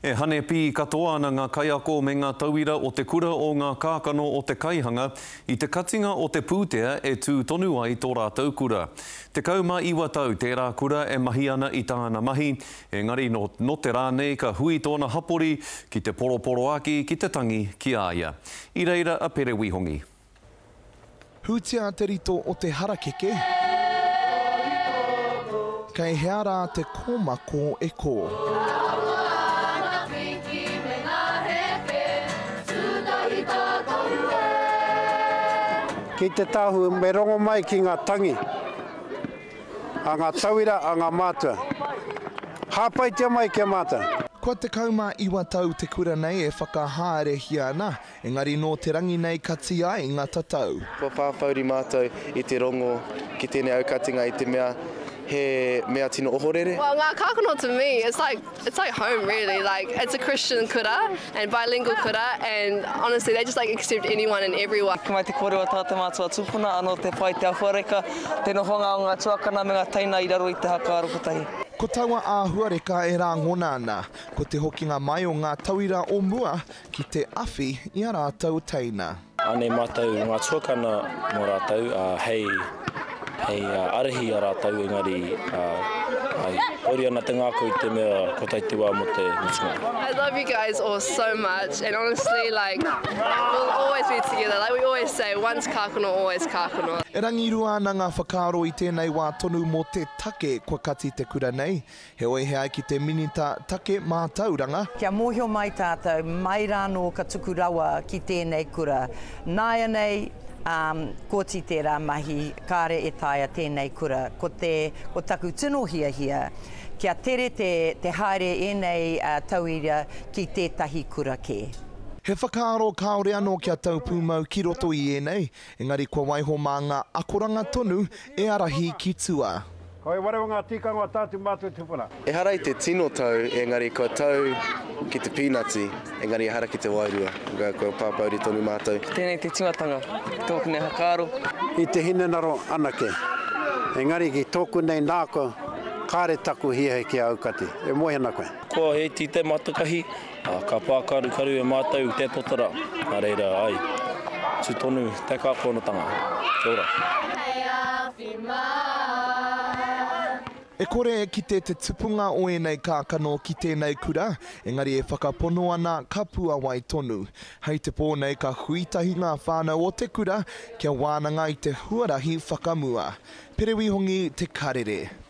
E hanepī katoa ana ngā kaiako me ngā tauira o Te Kura o Ngā Kākano o Te Kaihanga i te katinga o te pūtea e tū tonu ai tō rātou kura. 19 tau tērā kura e mahi ana i tāna mahi, engari nō nō te rā nei ka hui tōna hapori ki te poroporoaki ki te tangi ki a ia. I reira a Pere Wihongi. Hūtia te rito o te harakeke. Kei hea rā te kōmako e kō. Ki te tāhu me rongo mai ki ngā tangi a ngā tauira, a ngā mātua. Hāpaitia mai ki a mātou. Kua 19 tau te kura nei e whakahaerehia ana, Engari nō te rangi nei kati ai ngā tatau. Kua whāwhauri mātou i te rongo ki tēnei aukatinga i te mea he mea tino ohorere. Well, Ngā Kākano to me, it's like, it's like home really, like it's a Christian kura and bilingual kura and honestly they just like accept anyone and everyone. Ki mai te kōrero a tā te mātua tūpuna, anō te pai, te ahuareka, te nohonga o ngā tuakana me ngā teina i raro i te hakaaro kotahi. Ko taua āhuareka e rāngona ana, ko te hokinga mai o ngā tauira o mua ki te awhi i a rātou teina. Anei mātou ngā tuakana mō rātou, ā, hei, hei ārahi i a rātou, engari, ā, āe, pōuri ana te ngākau i te mea kua tae te wā mō te mutunga. I love you guys all so much and honestly like we'll always be together like we always say once kākano always kākano. E rangirua ana ngā whakaaro i tēnei wā tonu mō te take kua kati te kura nei, Heoi he ai ki te Minita Take Mātauranga. Kia mōhio mai tātou, mai rānō ka tuku rawa ki tēnei kura. Nāianei, ā, koti tērā mahi, kāre e taea tēnei kura. Ko te, ko taku tino hiahia, kia tere te, te haere ēnei tauira ki tētahi kura kē. He whakaaro kāore anō kia tau pūmau ki roto i ēnei, engari kua waiho mā ngā akoranga tonu e ārahi ki tua. Koi warewa ngā tikanga o tātou mātua tupuna. Ehara i te tino tau, engari kua tau ki te pīnati, engari ehara ki te wairua. Kua pāpāuri tonu mātou. Tēnei te tīmatanga ki tōku nei whakaaro. I te hinengaro anake. Engari ki tōku nei nākau, kāre taku hiahia ki a aukati. E moe ana koe. Kua heiti te matakahi, ā, ka pākarukaru e mātou te totara. Nā reira, ai, tū tonu te kākoanatanga. Kia ora. Hei awhi mai. E kore e kite te tupunga o ēnei kākano ki tēnei kura, engari e whakapono ana ka puawai tonu. Hei te pō nei ka hui tahi ngā whānau o te kura kia wānanga i te huarahi whakamua. Pere Wihongi, Te Karere.